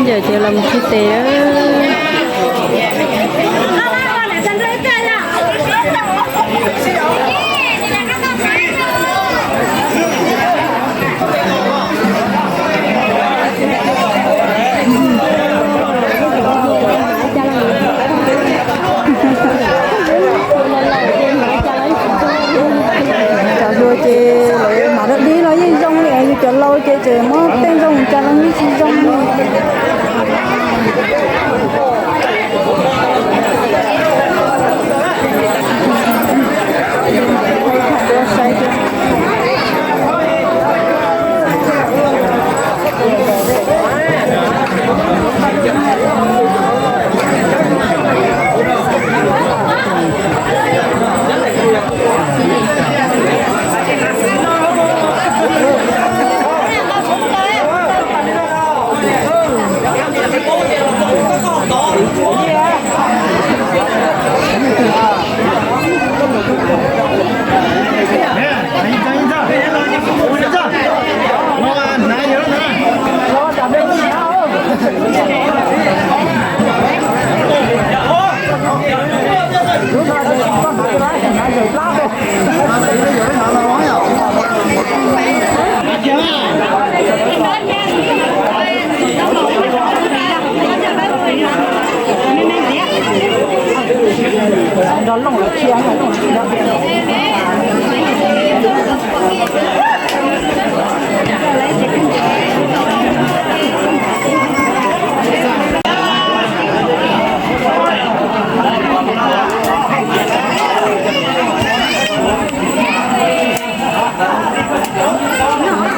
Ntawm ces los mus khi tes. Cov hluas ces lawv mam li dib los yeej zoo li, yus cov laus ces tseem muab tej zoo cas los yeej tsis zoo li.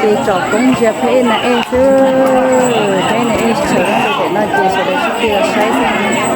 Ces tsom koob ntsia pheb na ej xwb, pheb na ej sawv daws pem no ces sawv daws sib tw los saib xwb.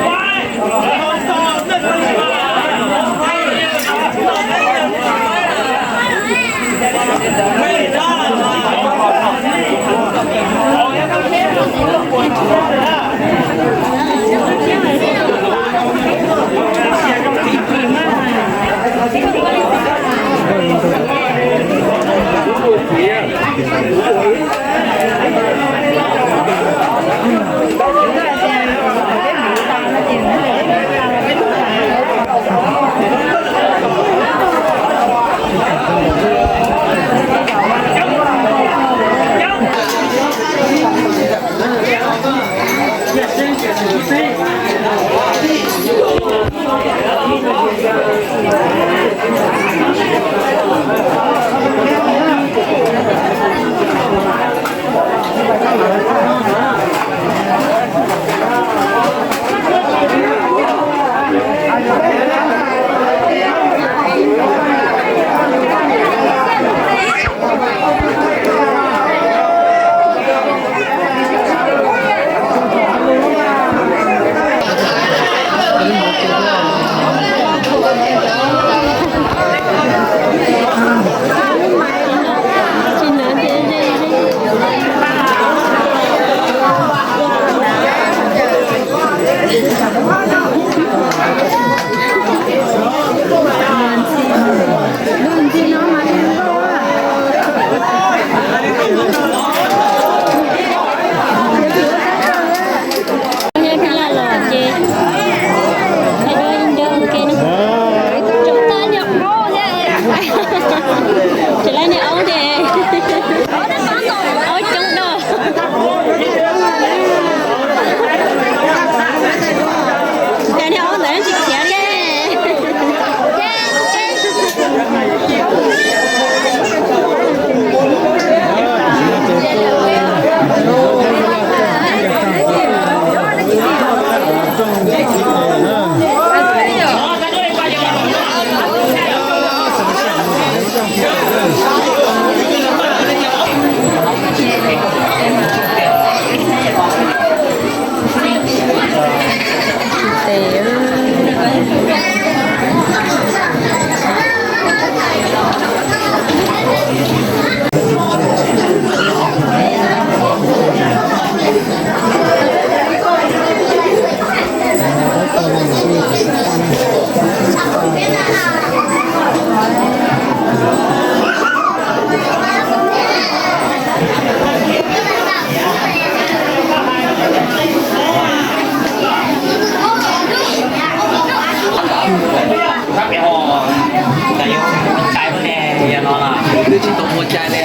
Tsis tau ua cai li.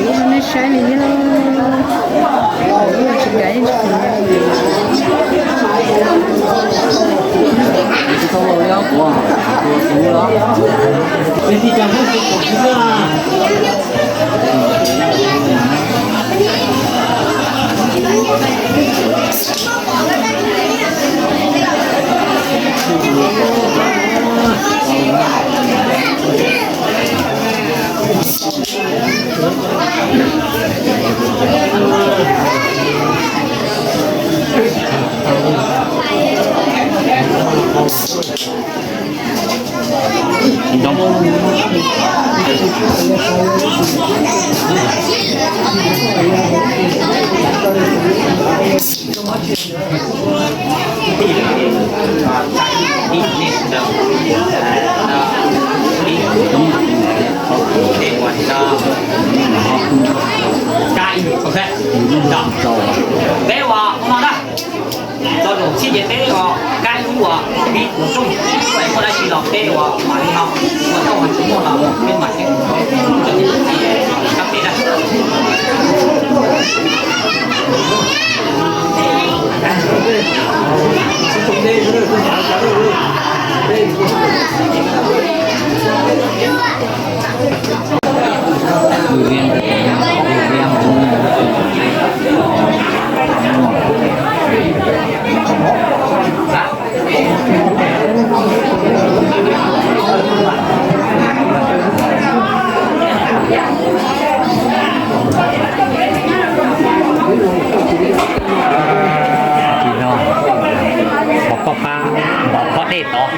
Lub no nej saib li thiab. Lub no tsis kav yeej tsis kav. Peb uas ua no na, txog zaum txhib ces peb uas kab ib lub uas pib kuv rooj, muaj dab tsi los peb uas mam li no, ua tau hais tsis muaj los peb mam li kab peb na. Tim no, mov koj pab, mov koj dej tod.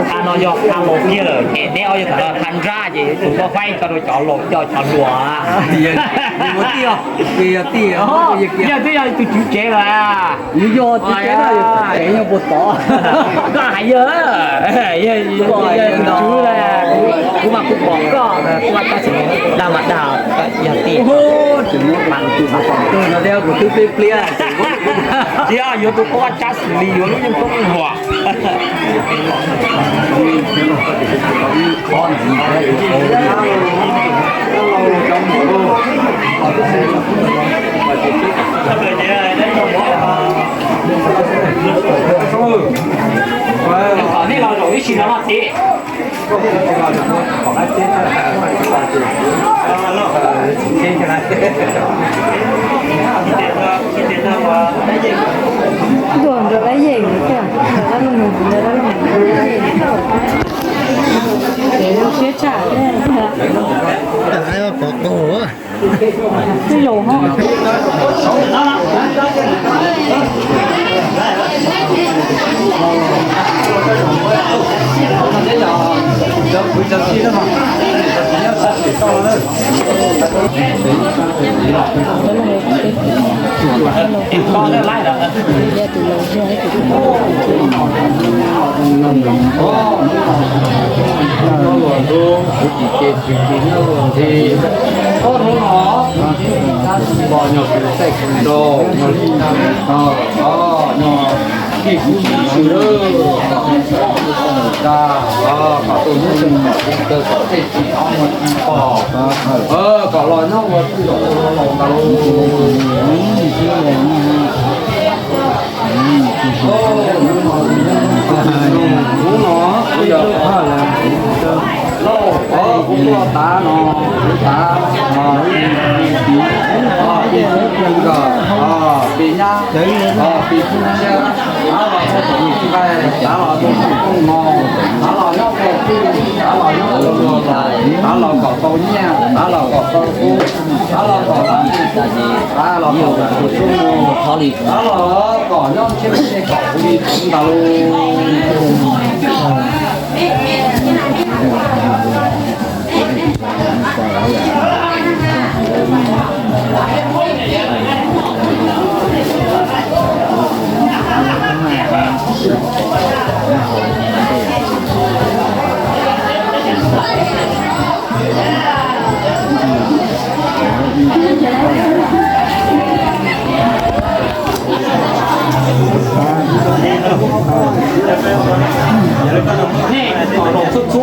Qhov no yog qhov laus kiag lawm, ces neb ob yog thaum no qhov nrab ces tus koj faib tso rau cov laus coj cov hluas. Yog twb yog tus tswv tsev lawm. Yog tswv tsev no, tsev nyob puag tod. Koj hais yog, yog tus tswv, kuv mas kuv pom koj, kuv mas koj dag mas dag, yog tiag. Tsis muab mas tus pom kawg no thiab kuv twb pliab pliab. Tsis yog yuav tus koj tsab xws li yuav lub yeej koj huam. Nej los zaum ib sim no mas txiv. Ntuas ntawm dab yeem thiab, ntawm dab laug mus ntawm dab laug mus dab yeem. Ces zoo siab tshaj thiab. Twb laus hos. Koj hnub no, koj nyuag kwv tij kwv nraug, nyuag li, nyuag tij kub tij xwm, kom tus ntxhais kom tus ntxhais kom tej tsis hnov muag tsis pom, kom los nyob ua tij los ua laus tas los. Hnub no kuv yog lauj, kuv tuaj tav no, kuv tav no, pis xeeb pis nkawm, pis nyab, pis xeeb tshiab, tav los rau tus nqaij, tav los rau tus koob hmoov, tav los nyob rau tij, tav los nyob rau luag, tav los kom tau nyiaj, tav los kom tau kub, tav los kom tau, tav los kom tau tub, tav los kom nyob ntshiab ntshiab kom kuv li ntawd lauj. Nej kom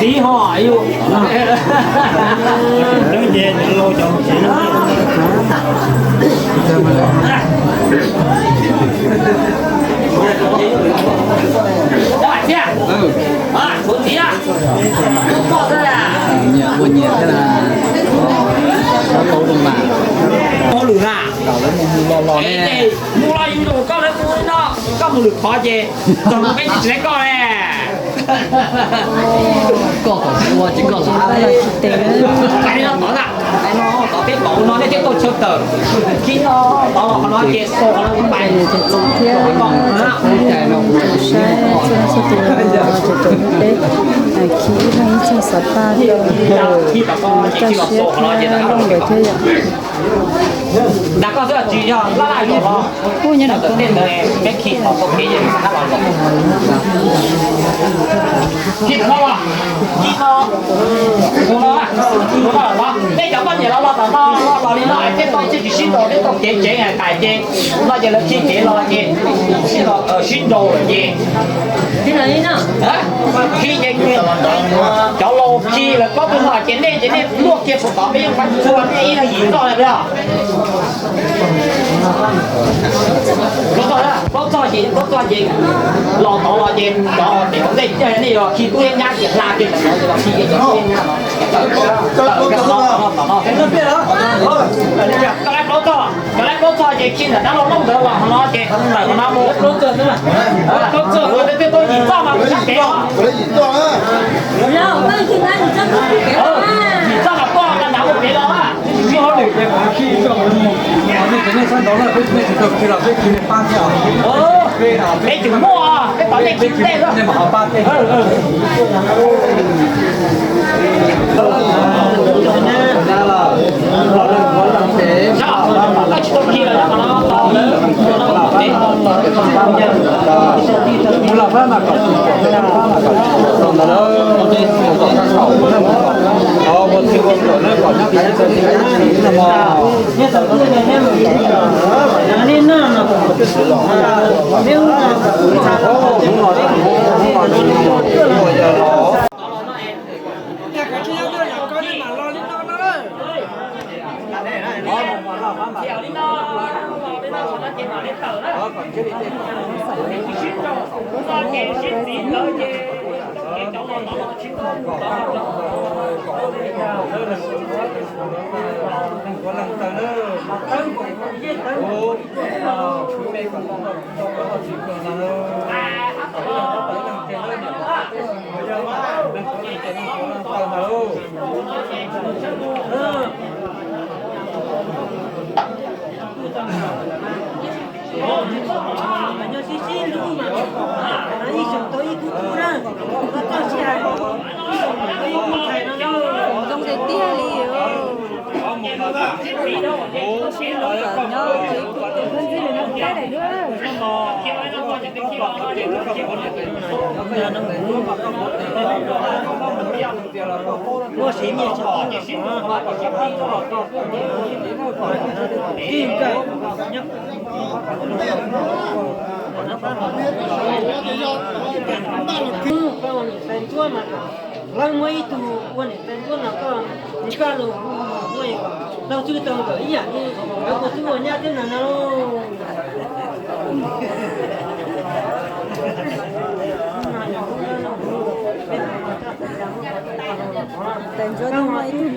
Txiv ho yus. Nyias ua nyias thiab na. Koj lwm na. Mus los yus nug koj lawv mus no, koj mus lwm qhov ces txog mus peb tsis tsis koj le. Koj kom ua ces koj los. Hais li no tod na, hais no tod peb pom no nej thiaj tau chaw tawm. Khib no tod los qhov no ces xaus qhov no pais. Thiab saib txhua txhua tus tseem tseem peb khib ib leeg ib txoj xav paj rau coj siab thiab loj nkawd thiab yom. Ntawm koj xwb tsis yog laj laj yuav los. Kuj nyob ntawm koj. Peb khi tau tau kev ces kab los los. Khi no los, khi no, mus no, mus no los. Nej cov poj niam los los tom no los los li no es thiaj tau, thiaj tsis sib nraus, thiaj tau kev tsev hais tias ces no ces lawv khi kev los ces sib nraus lawm ces khi ces cov laus khi lawv plaub tug no ces nej ces nej luaj kiag saum tod, peb yeej pab txhua nej ib leeg yim txoj os. Plaub txoj, plaub txoj ces, plaub txoj ces los tod los ces cov tes hauv ntej nej yuav khi tub thiab nyab ces hla kiag cov tod los khi kiag cov tub thiab nyab no. Koj laib plaub txoj, koj laib plaub txoj ces khi ntawm dab laug Looj ntawd los no ces tawm qhov no mus. Plaub txoj, twb tuaj yim txoj mas mus sab pem os. Yim txoj mas tuaj nram mus pem los. Peb tsis muaj, peb tom nej khi ntej. Zoo tiag tiag li. Leej muaj ib tug ua niam tais ntuab no koj, nws koj los hu ua kom tau tswj tau nkawm ib yam li nkawd ua tub ua nyab thiab no na. Tais ntuab no muaj ib tug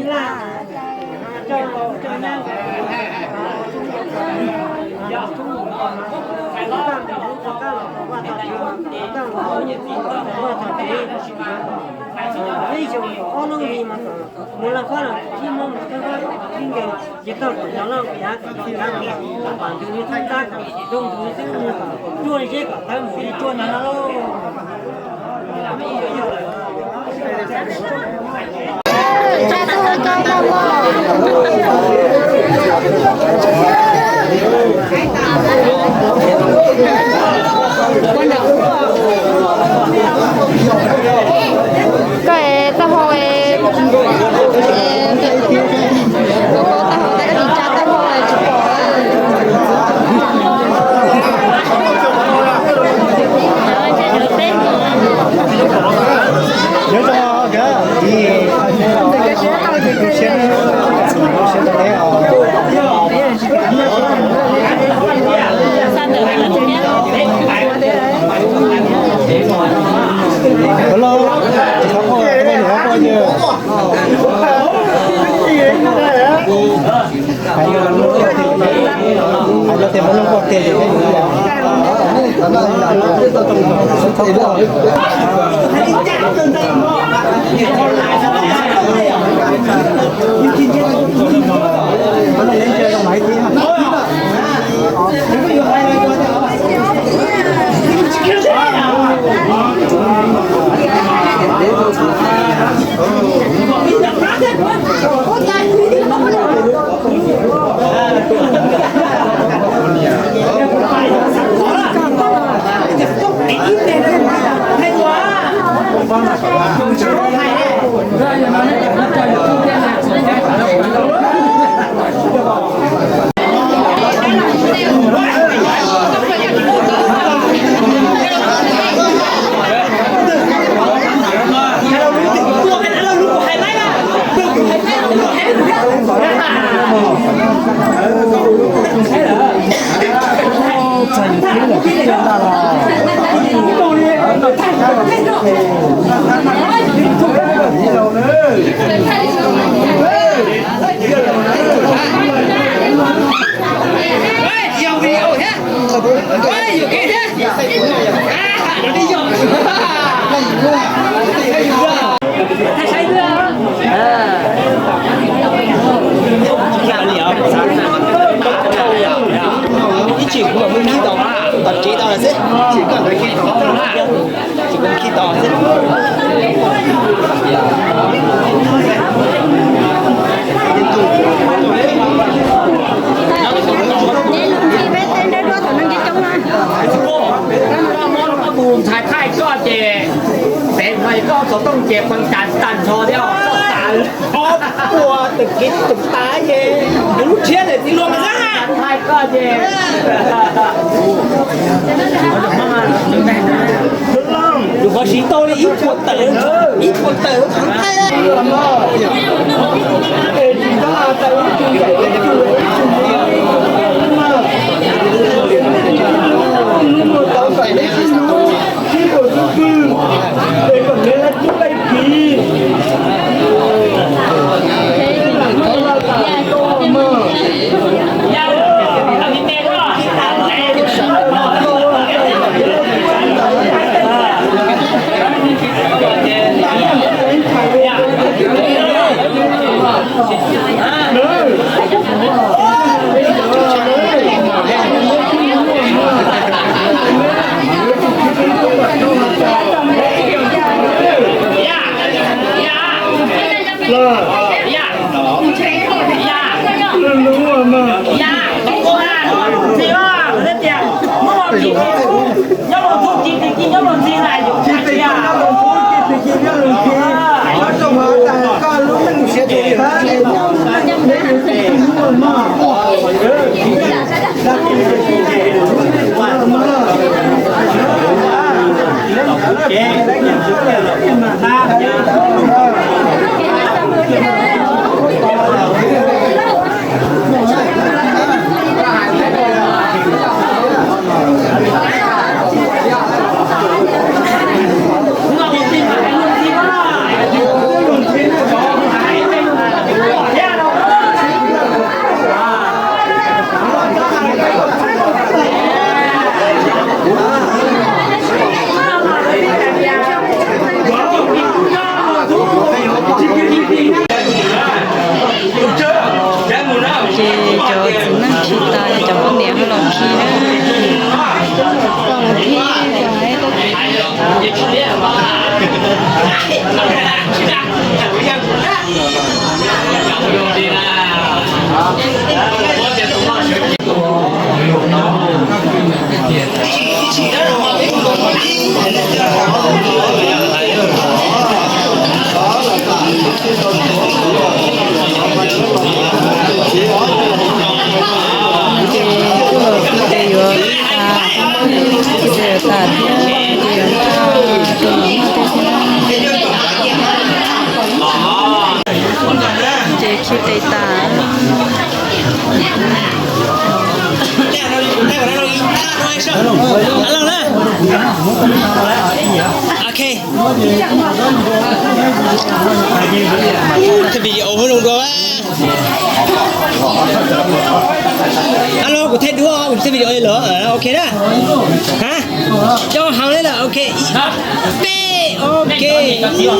niam tais. Ib zaug ob leeg li mas mus laj fab los tib muab mus thawj fab tib nkees ces tau kom yog loj yav kom tau yav los pam ntws li thab tab kom zoo ntws xwb mus kom ruaj zeb kom tawv mus li ruaj ntag lauj. Ib tsis kuv mam mus khi tau, tom tsev tau lawm xwb, tsis koj ntawd khi tau, tsis kuv khi tau xwb. Ntxhais thaij koj ces pem no koj xov tooj ces pes tas tag nrho thiab, koj tas ob puas tawm kev tawm tas ces yus lub tshiab ntawm txiv hluas mas xab thaij koj ces yus qhov siv tau li ib puas tawm, ib puas tawm thaij. Ces cov txiv neej khi tas, cov poj niam ho los khi na. Los khi, los hais tau. Ces kuj los khi tes yuav tas, khi tes yuav tas thiab, ces yuav npaj rau los noj tej thiab. Ces khi tes tas. Video hauv zoo dua. Alo, kuv thaij duab, kuv thaij video lawm. Ok na. Ha, coj heev li lawm. Ok, ib, ob, peb, ok.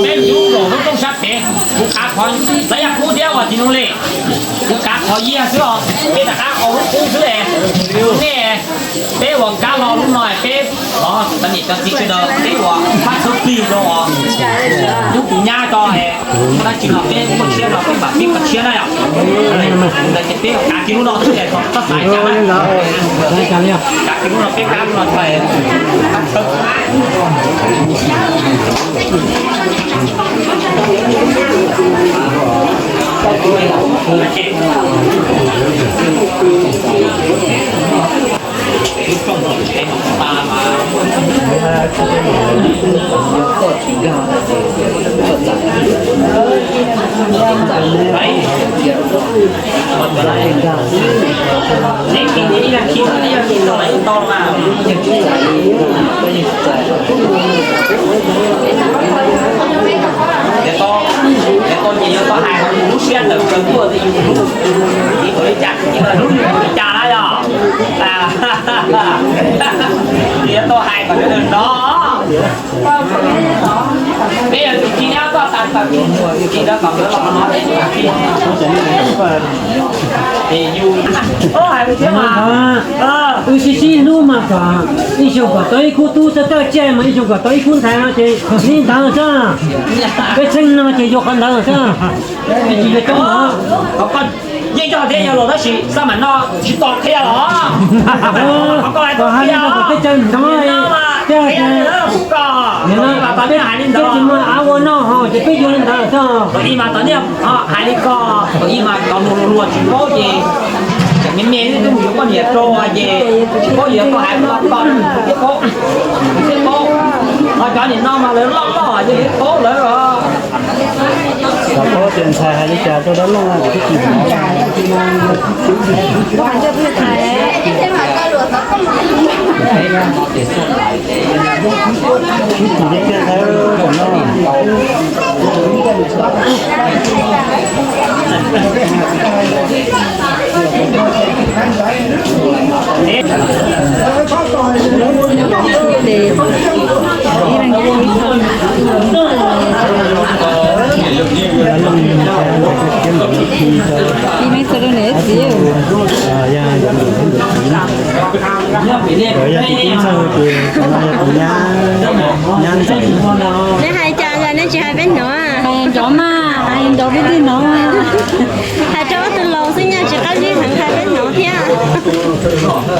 Peb lub rooj sab pem, kuv kav qhov, lawv yog kub thiab ua tsis zoo li. Kuv kav qhov yiag xwb os, peb rov qab ua lub kub xwb es. Nej, peb ua kab lo lub no peb, cov niam cov txiv sawv daws peb ua pab txhawb plig rau os. Lub kuv nyab ko es, muaj dab tsi no peb muaj tshiab no peb mam pib kho tshiab na yom. Ces peb kav kiag lub no xwb es txhob xav cas na. Kav kiag lub no peb kav lub no txhob. Ces tau, ces tau ces yuav tau hais lub siab tawm plaws tuaj tias yus hlub, hlub li cas, hlub li cas na yog. Ces yuav tau hais kom sawv daws hnov. Peb yog tus txiv nyob toj tas tawm tus txiv ntawd kom nkawd los no ces yus hais thiab mas. Wb sib sib hlub mas kom ib xyoos kom tau ib khub tub thawj thawj tsiaj mas ib xyoos kom tau ib khub ntxhais no ces li ntawd xwb. Peb txheej no ces yuav qhov ntawd xwb. Peb tsis yuav coob os. Yeej yog thiab yog los tab sis xab mam no tsis tos qhia los. Koj hais li ko kom peb caw hnov, peb tsis muaj av ua noj ho ces peb yuav li ntawd xwb. Ib mas tom niag hais li ko, ib mas cov luag luag tsis paub ces me me twb mus yuav poj niam rau ces tsis paub yuav koj hais li ko thiaj paub, thiaj paub. Ho cov niam no mas lawv loj loj ces lawv paub lawv os. Xav paub tias ntxhais hais li cas rau dab laug na, kuv twb tsis hnov. Ib tug li tiag ntawd no. Ib leeg txog rau niam txiv. Yog tus tub ntxawg ces tus no yog tus nyab, nyab ntxawm. Nej hais cas yog nej tsis hais peb hnov? Hais nrov mas, hais nrov peb twb hnov. Hais rau ob tug laus xwb nyaj tsis qab zib heev hais peb hnov thiab. Lawv coob ces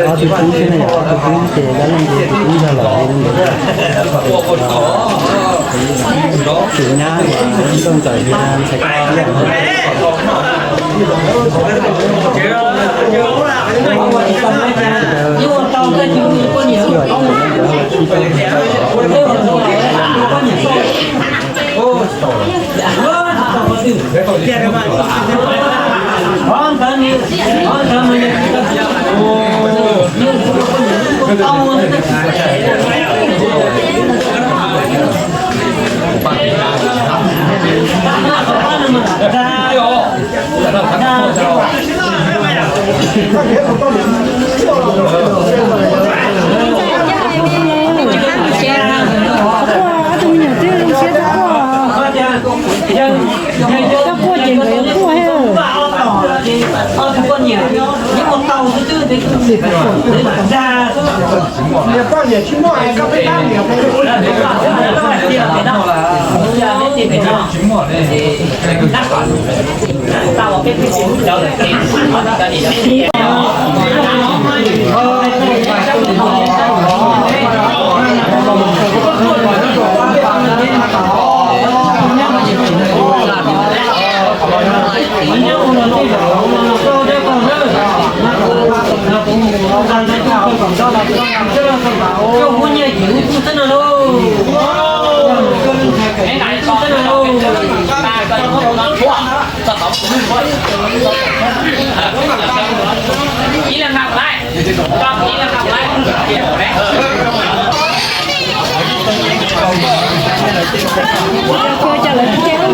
ob tug tub xwb ne, ob tug tub ces dab laug ces tus tub ntxawg los li ntawd. Tus nyab uas nkauj ntxawm ntxhais ko. Koj quaj ces nkawd yuav quaj thiab. Lawv twb tsaws rau tsaws nkuaj li.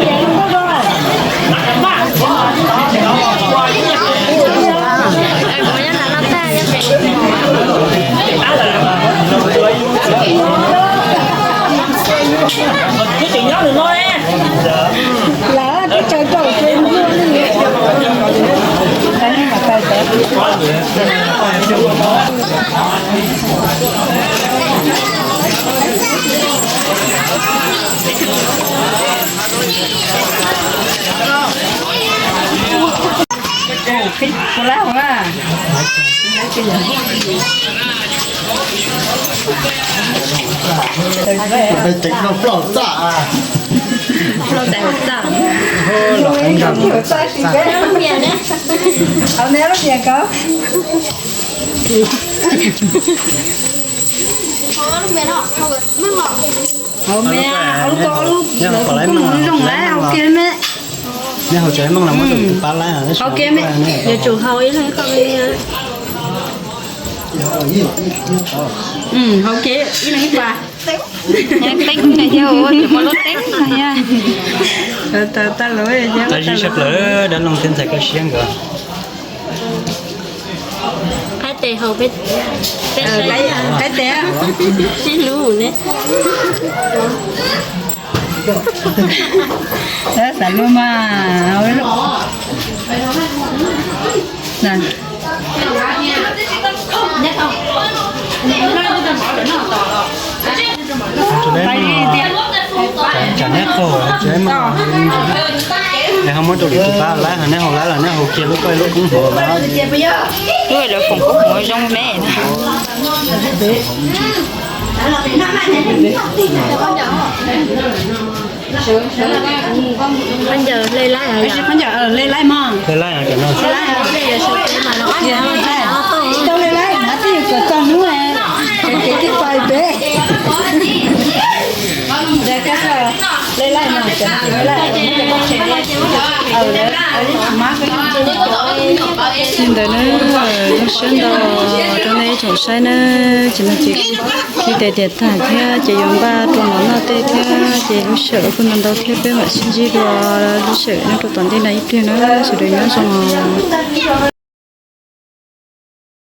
Peb ceev no ploj txaj. Ploj txaj. Los qeeb nrog. Hauv me, hauv lub ko lub, lawv kuj mus zoo lawm, hauv kiag me. Nej hauv tsev meej los muab tus pab laib. Hauv kiag me, yuav tsum hau ib leeg qhov me. Hauv kiag ib leeg ib pas. Teeb no yog ua tus muaj lub teeb no yog. Tau tau lawm. Tau zib sab plaws dab loog thiab ntxhais koj siab nkawd. Qaib tes haus peb, peb qaib tes sib hlub ne. Xav luag mas. Tsam neb qaug, es ho muab rau lwm tus pab laib, ho neb haus laib los neb haus kiag lub koj lub koob hmoov na. Lub lawv foom koob hmoov zoo me. Khaub ncaws hle laib, khaub ncaws hle laib mog. Hle laib, tau hle laib na, twb yog kom txog hnub kev kev tib pais peb. Hle laib no, hle laib. Li ntawd na, zoo siab ntau rau nej ib tsoom saib na, ces no ces kuv tes tiam tag thiab ces yuav npaj rau mov noj tej thiab ces lub sij hawm kuj ntau ntau thiab peb mam sib ntsib dua lub sij hawm nyob rau tom ntej no ib pliag na, sawv daws nyob zoo os.